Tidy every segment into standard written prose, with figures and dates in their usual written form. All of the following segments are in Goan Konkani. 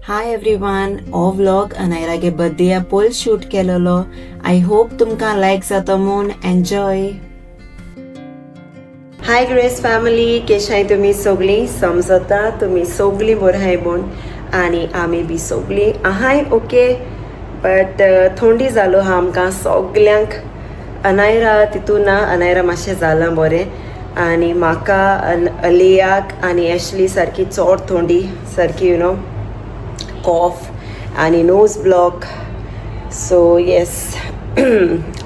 हाय एवरीवन, हो व्लॉग अनायरागे बर्थडे पयल शूट केलेलो. I hope तुमकां लायक जाता म्हूण. एन्जॉय. हाय ग्रेस फॅमिली, केशाय तुमी सगळीं? समजता तुमी सगळीं बरी आहाय म्हूण आनी आमी बी सगळीं आहाय ओके. बट थंडी जालो आहा आमकां सगल्यांक. अनायरा तितून ना, अनायरा मातशें जालां बरें आनी म्हाका अलियाक आनी एशली सारकी चड थंडी सारकी, you know, cough आनी नोज ब्लॉक. सो येस,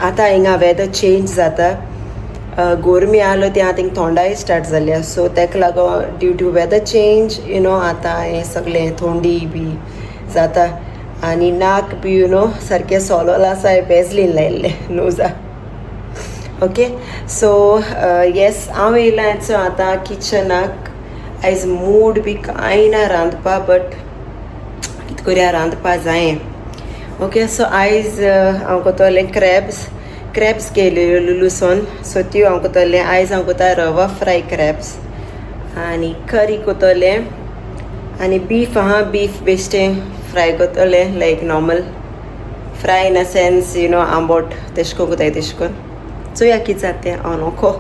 आतां हिंगा वेदर चेंज जाता. गोरमी आहलो ती आतां हिंग थोंडाय स्टार्ट जाल्या. सो तेका लागून due to weather change, you know, आतां हें सगळें थंडी बी जाता आनी नाक बी, you know, सारकें सोलोल आसा, वेजलीन लायिल्लें नोजा. ओके, सो येस, हांव येयलां आतां किचनाक. आयज मूड बी कांय ना रांदपा, बट कितें करुया, रांदपा जायें. ओके, सो आयज हांव कोतोलें क्रॅब्स. क्रॅब्स केल्यो लुलूसोन, सो त्यो हांव कोतोलें. आयज हांव कोता रवा फ्राय क्रॅब्स आनी करी कोतोलें आनी बीफ आहा, बीफ बेश्टें फ्राय कोतोलें, like normal fry in a sense, you know, आंबोट तेश कोन कोताय तेश कोन. चोया कितें जाता तें. हांव नको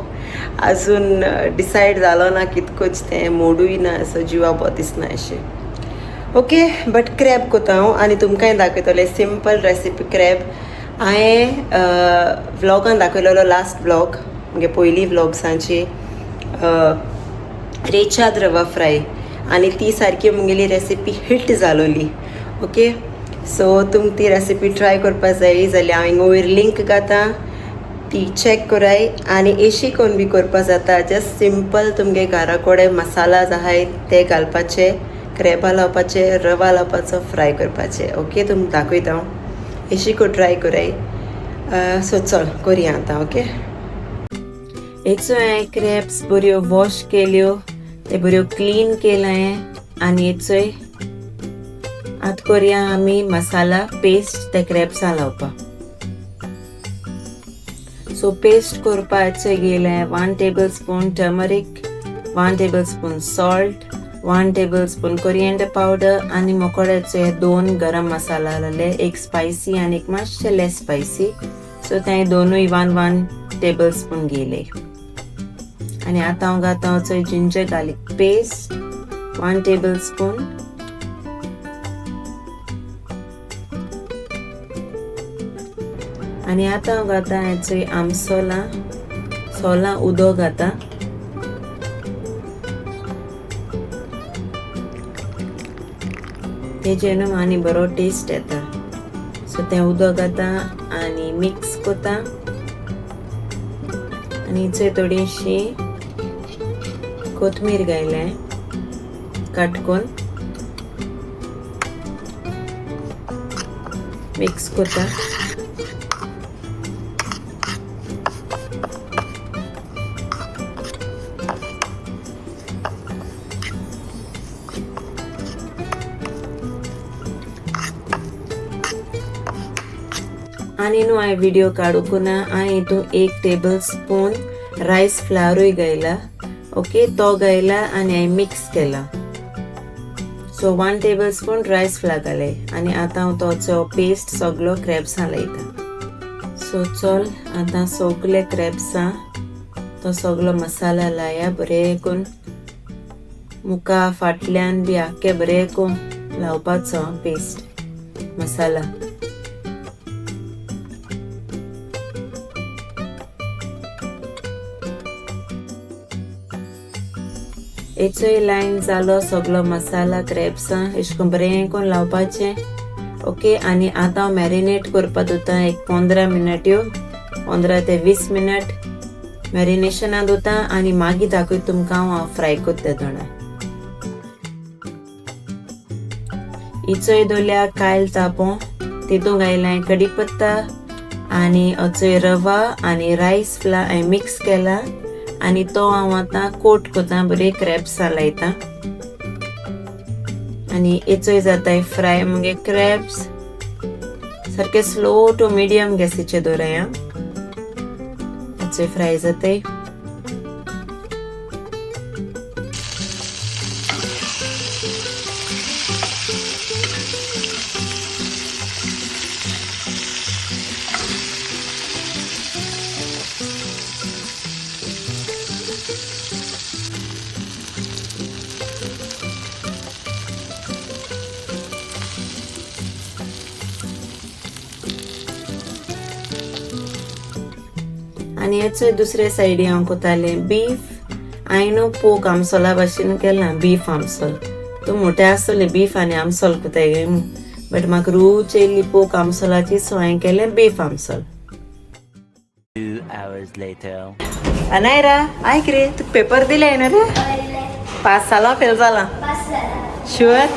अजून डिसायड जालो ना कितें करचें तें, मोडूय ना, असो जिवा बरो दिसना अशें. ओके, बट क्रॅब कोता हांव आनी तुमकांय दाखयतलें सिंपल रेसिपी क्रॅब. हांवें व्लॉगान दाखयलेलो, लास्ट व्लॉग, मुगे पयलीं व्लॉग्सांची रेचाद रवा फ्राय आनी ती सारकी मुगेली रेसिपी हिट जालोली. ओके, सो तुमकां ती रेसिपी ट्राय करपा जाय जाल्यार हांव हिंगा वयर लिंक घाता, ती चॅक कराय. आनी एशी कोन बी करपा जाता, जस्ट सिंपल तुमगे घरा कडेन मसाला आहाय ते घालपाचे, क्रॅबा लावपाचे, रवा लावपाचो, फ्राय करपाचे. ओके, तुमकां दाखयता हांव, एशी को ट्राय कराय. सो चल करुया आतां. ओके, एकसो हांवें क्रॅब्स बऱ्यो वॉश केल्यो, ते बऱ्यो क्लीन केलां हांवें आनी हेचोय आतां करुया आमी मसाला पेस्ट ते क्रॅब्सां लावपाक. सो पेस्ट करपाचे गेलें 1 tablespoon turmeric, 1 tablespoon salt, 1 tablespoon coriander powder आनी मोकोड्याचे 2 गरम मसाला आसले, एक स्पायसी आनी एक मातशें लेस स्पायसी. सो ते दोनूय 1 टेबल स्पून गेले. आनी आतां हांव घातां चोय ginger garlic paste 1 tablespoon. आनी आतां हांव घातां हेचोय आमसोलां, सोलां उदक घाता. तेजें न्हू आनी बरो टेस्ट येता. सो तें उदक घाता आनी मिक्स करता आनी चोय थोडीशी कोथमीर घायलें काटकोन, मिक्स करता. आनी न्हू हांवें व्हिडियो काडूंक ना, हांवें हितून 1 टेबल स्पून रायस फ्लावरूय घायला. ओके, तो घायला आनी हांवें मिक्स केला. So 1 table spoon rice flower घाले आनी आतां हांव तोचो पेस्ट सगलो क्रॅब्सां लायता. सो चल आतां सगले क्रॅब्सां तो सगलो मसाला लाया बरें करून, मुखा फाटल्यान बी आख्खे बरें करून लावपाचो पेस्ट मसाला. हेचोय लायन जालो सगलो मसाला क्रॅब्सां अशें करून बरें करून लावपाचें. ओके, आनी आतां हांव मॅरिनेट करपा दवरता एक 15 मिनट्यो, 15 ते 20 मिनट मॅरिनेशनां दवरता आनी मागीर दाखयता तुमकां हांव फ्राय करता तेन्ना. हिचोय दवरल्या कायल तापों, तितूंत घायलां कडीपत्ता आनी अचोय रवा आनी रायस फ्लार हांवें मिक्स केला आनी तो हांव आतां कोट करता, बरें क्रॅब्सां लायता आनी हेचोय जाता फ्राय मुगे क्रॅब्स. सारके स्लो टू मिडियम गॅसीचेर दवराय आं, हेचोय फ्राय जाताय. आनी हेचोय दुसरे सायडी हांव कोतालें बीफ. हांवें न्हू पोक आमसोला भाशेन केलां, बीफ आमसोल. तूं मोटे आसतलें बीफ आनी आमसोल कोताय, बट म्हाका रूच येयली पोक आमसोलाची, सो हांवें केलें बीफ आमसोल. 2 hours later. Anayra, आयक रे, तुका पेपर दिले न्हू रे? पास जाला फेल जाला? शुअर?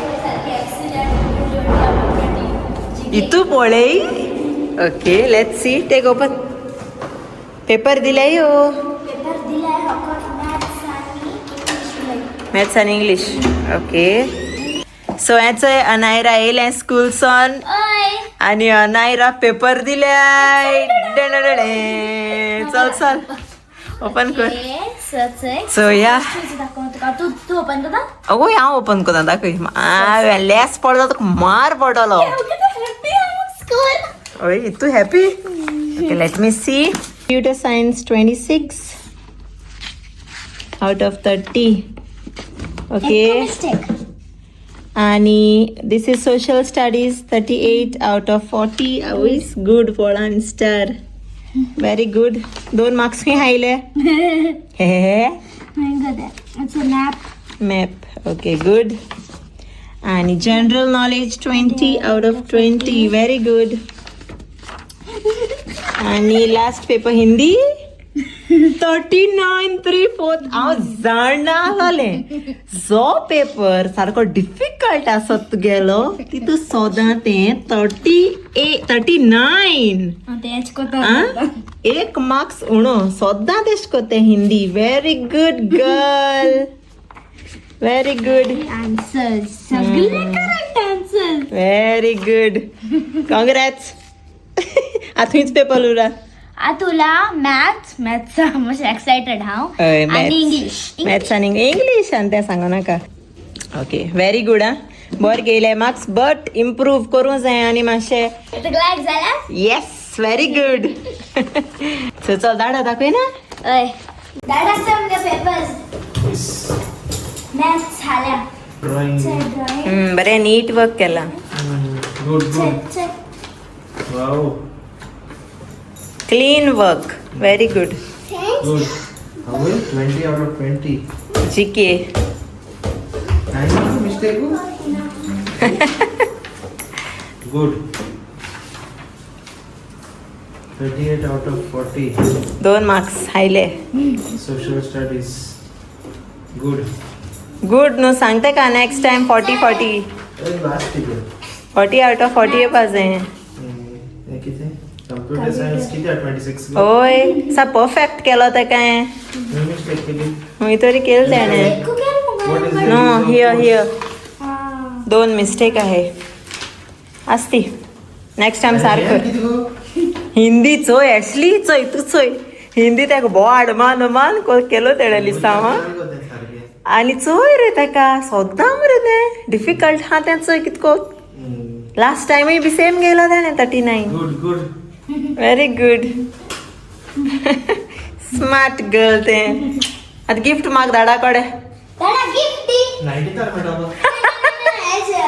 इतू पळय. Okay, let's see, take open. Paper दिले यो. पेपर दिलाय फकत मॅथ्स आनी इंग्लिश. मॅथ्स आनी इंग्लिश, ओके. सो हेचोय अनायरा येयलें स्कूलसोन. ओय. आनी अनायरा पेपर दिल्याय. चल चल, ओपन कर. सो या. दाखव तुका. तू तू ओपन करता. अगो, हांव ओपन करता, दाखय. लेस पडलो तुका, मार पडलो. Happy school. ओय, तू happy? Okay, let me see. Computer science 26 out of 30, okay. Mistake. आणि this is social studies, 38 out of 40. Is good for one star, very good. दोन मार्क्स खंय आयले हे? It's a map. Map, okay, good. आणि general knowledge 20 out of 20, very good. आणि last paper Hindi, 39 3/4. हांव जाणा जालें, जो पेपर सारको डिफिकल्ट आसत तुगेलो, तितू सदां तें 38, 39. तेच कोता. एक मार्क्स उणो, सदां तेश कोते Hindi. Very good girl, very good. Answers सगळे correct answer. Very good, congrats. आतां खंयच पेपर उरा? आ तुला मॅथ्स. मॅथ्स मातशें एक्सायटेड हांव. हय. आनी इंग्लिश. मॅथ्स आनी इंग्लिश, आनी तें सांगू नाका. Okay, very good. आं, बरें गेले मार्क्स, बट इम्प्रूव करूं जाय आनी मातशें. तुका लायक जाल्या? येस, व्हेरी गुड. सो चल, दाडा दाखय ना. हय, धाड आसा आमगे पेपर्स. मॅथ्स झाल्या. ड्रॉइंग. ड्रॉइंग. बरें नीट वर्क केलां. Good good. Wow. Clean work, very good. Good. How 20 out of 20. GK. Nine mistake. Good. 38 out of 40. दोन मार्क्स आयले. Social studies. Good. Good न्हू, सांगता का नेक्स्ट टायम 40 40. लास्ट किती? 40 आउट ऑफ 40 येवपा जाय. हे किती? कम्प्युटर सायन्स किती? 26. होय, सा परफेक्ट केलो तेका. मिस्टेक केली. खंय तरी केलं तेणें. What is no, here here दोन मिस्टेक आहे. आसती, नेक्स्ट टायम सारको. किती गो? हिंदी चोय, एशली चोय, तूं चोय हिंदी. तेका बोड मान मान केलो तेणें लिसांव. आनी चोय रे, तेका सद्दां मरे तें डिफिकल्ट हा तें. चोय कितको लास्ट टायमूय बी सेम गेलो तेणें, 39. Good good. Very good, smart girl तें. आतां गिफ्ट म्हाका धाडा कडेन. दादा, गिफ्ट दी. 90 तर मॅडम.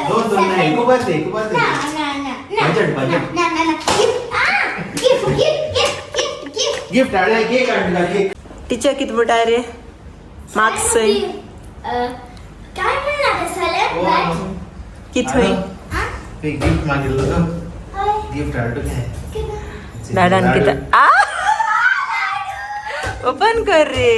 दोन दोन नाही, एकू बात, एकू बात. ना ना ना. Budget, budget. ना ना ना, gift, gift gift gift gift gift. Gift हाडले, केक हाडला, केक. टिचर कित म्हणटा रे मार्क्स चोय. काय म्हणणार झालं? कित खंय? गिफ्ट मागितलं तो गिफ्ट हाडलो काय? धाडान कितें आ, ओपन कर रे.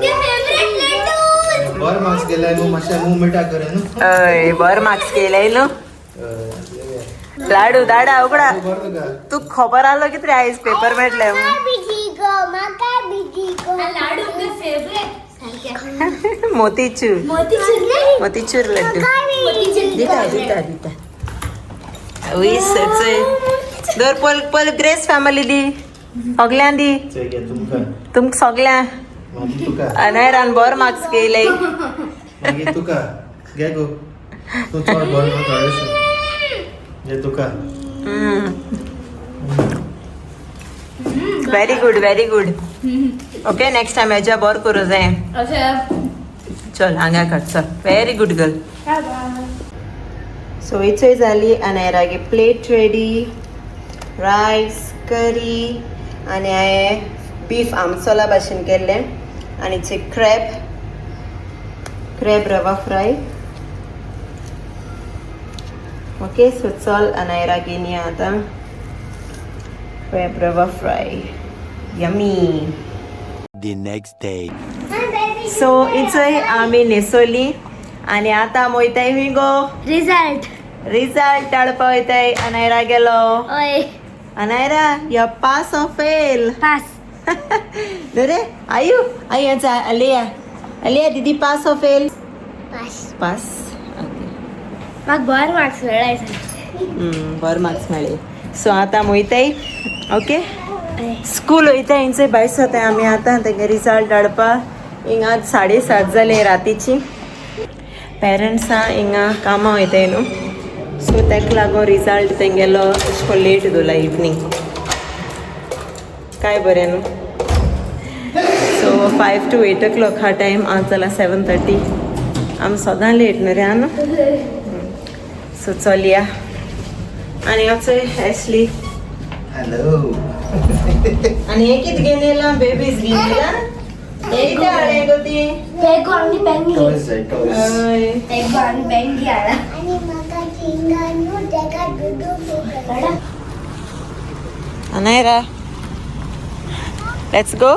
फेवरेट लड्डू. बर मार्क्स गेलाय न्हू, मातशें मूव मिटा कर न्हू. हय, बर मार्क्स केलंय न्हू. लाडू दाडा उगडा. बरं तुका. तू खबर आलो कितें आयज पेपर मेळटले. लाडू फेवरेट. मोतीचूर. मोतीचूर. मोतीचूर लड्डू. मोतीचूर. दिता दिता दिता. वीस चोय, दर पल पल ग्रेस फॅमिली दी, सगळ्यां दी. चोय, घे तुमकां. तुमकां सगळ्यां. मागीर तुका. अनायरान बर मार्क्स केले. मागीर तुका घे गो. तूं चड बरो न्हू, थोडेशें घे तुका. Very good, very good. Okay, next time हेज्या बर करूं जाय. चल, हांगा काड, चल. Very good girl. सो इचोय जाली अनायरागे प्लेट रेडी, रायस, करी. आनी हांवें बीफ आमसोला भाशेन केल्लें आनी चे क्रॅब क्रॅब रवा फ्राय. ओके, सो चल अनायरा घेवन या आतां crab rava fry, yummy. The next day. So इचय आमी न्हेसोली आनी आतां आमी वयताय हुंय गो? रिजल्ट. रिजल्ट हाडपा वयताय. अनायरा गेलो. ओय. Anayra, you pass or fail? Pass. रे आयु आयु, अच्छा अलिया अलिया दीदी, pass or fail? Pass. Pass, okay. म्हाका बरे मार्क्स मेळ्ळाय. बरे मार्क्स मेळ्ळे. सो आतां आमी वयताय, ओके, स्कूल वयता. हेंचे भायर सरताय आमी आतां तेंगे रिजल्ट हाडपा. हिंगा 7:30 जाले रातीची. पेरंट्सां हिंगा कामां वयताय न्हू, सो ताका लागून रिजल्ट तेंगेलो अशें करून लेट दवरला इवनींग. काय बरें न्हू? सो 5 to 8 o'clock हा टायम, आज जाला 7:30. आमी सदां लेट न्हू रे, आहा न्हू? सो चलया. आनी आमचो एशली. हॅलो. आनी हे कितें घेवन येयला? बेबीज घेवन येयला? हे कितें हाडलें गो ती? तेगो आनी पेंगी. टॉयज जाय, टॉयज. हय. तेगो आनी पेंगी हाडा. आणि म्हाका झिंगा न्हू तेका दुदू. Anaira, let's go.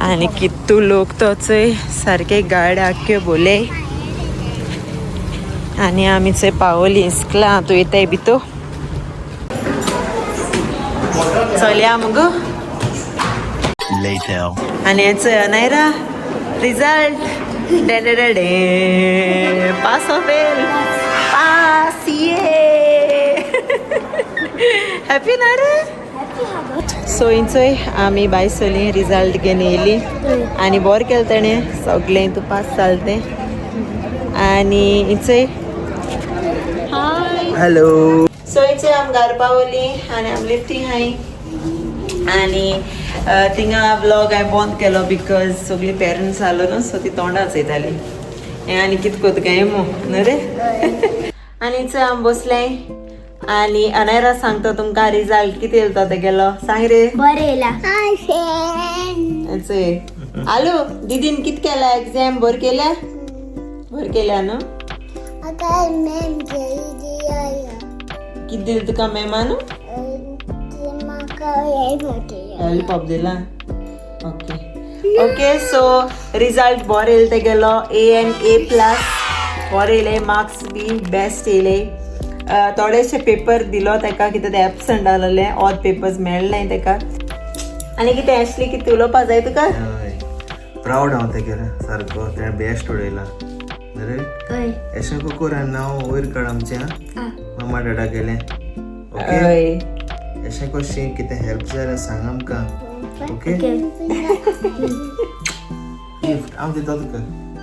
आनी कितू लोक तो चोय, सारके गाड आख्यो बोले. आनी आमी चोय पावली इस्कला. आतां वयताय भितू, चलया मुगो. Later. आनी हेचो Anaira result, day day day day, pass or fail? Pass, ये हॅपी ना रे? सो इंचोय आमी भायर सरली, रिजल्ट घेवन येयली आनी बरें केलें तेणें सगळें, तूं पास जालें तें. आनी इंचय हाय. हॅलो. सो इंचय आमी घरा पावली आनी आमी लिफ्टी हाय. आनी थिंगा व्लॉग हांवें बंद केलो because सगळीं पेरंट्स आलो न्हू, सो ती तोंडां चोयताली हें आनी कितें कोत्ता काय मू न्हू रे. आनी चोय आमी बसले आनी अनायरा सांगता तुमकां रिजल्ट कितें येयलो तो तेगेलो. सांग रे. बरें येयला. Hi friend. चोय आलू, दीदीन कितें केला एग्जाम? बरें केल्या, बरें केल्या न्हू? म्हाका मॅम जेली दिया. कितें दिलें तुका मॅमान? म्हाका हे मोठे. लॉलीपॉप दिला. ओके ओके, सो रिजल्ट बरो येयलो तेगेलो, ए एन ए प्लस. बरे येयले मार्क्स बी, बेस्ट येयले. थोडेशे पेपर दिलो ताका कितें ते एबसंट आसलेले, ऑड पेपर्स मेळ्ळे नाय ताका. आनी कितें एशली, कितें उलोवपा जाय तुका? प्रावड हांव तेगेले सारको, तेणें बेस्ट उडयला रे. हय. एशें कोर नांव वयर काड आमचें. आं. मामा डाडा गेलें, ओके? हय. एशें कशें कितें हेल्प जाय जाल्यार सांग आमकां, ओके? ओके. गिफ्ट हांव दिता तुका.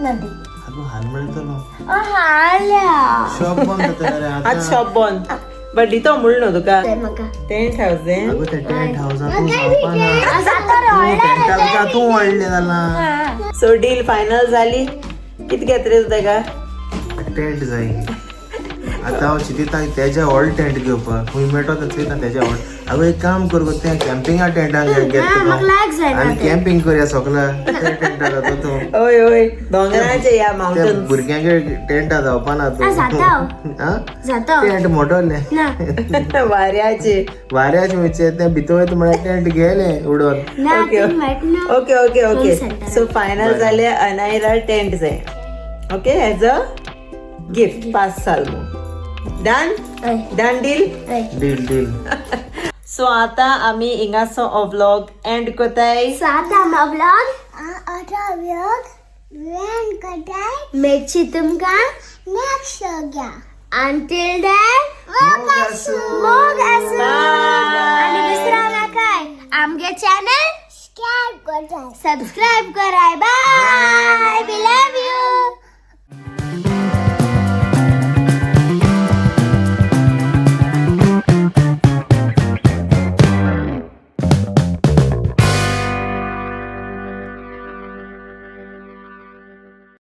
नदी. आगो, हाल मेळटलो. हाडल्या. शॉप बंद जाता रे. आज आतां. शॉप बंद, बट दितो म्हणलो न्हू तुका. म्हाका 10,000. आगो, ते 10,000 तूं जावपा ना. जाता रे. तूं टेंटा तुका तूं व्हडलें जालां. सो डील फायनल जाली. कितें घेत रे तूं ताका? टेंट जाय. आतां हांव चिंतिता तेज्या व्हड टेंट घेवपाक खंय मेळटा तें चोयता. तेज्या व्हड. आगो, एक काम कर गो, तें कॅम्पिंगा टेंटान घेत म्हाका लायक जायना. आनी कॅम्पिंग करया सगळा त्या टेंटा जाता तूं. हय हय, दोंगराचे या त्या माउंटन्स. भुरग्यांगे टेंटा जावपा ना तूं. आ, जाता. आं? जाता. टेंट मोटोले. ना. वाऱ्याचे. वाऱ्याचे म्हणचे तें भितर वयता म्हळ्यार टेंट गेलें उडोन. ना. Okay. ती मेळना. Okay okay okay. Centre. So final जाले, अनायरा टेंट जाय, okay, as a gift. Pass जाल डन. हय. Done deal. हय. Deal deal. सो आता आमी हिंगासो हो व्लॉग एंड कोताय. सो आतां आमचो व्लॉग आता व्लॉग वेन करताय. मेळची तुमकां नेक्स्ट घ्या. Until then, मोग आसूं. मोग आसूं. आनी विसरा नाकाय आमगे चॅनल सबस्क्राईब करताय. सबस्क्राईब कराय. Bye, we love you.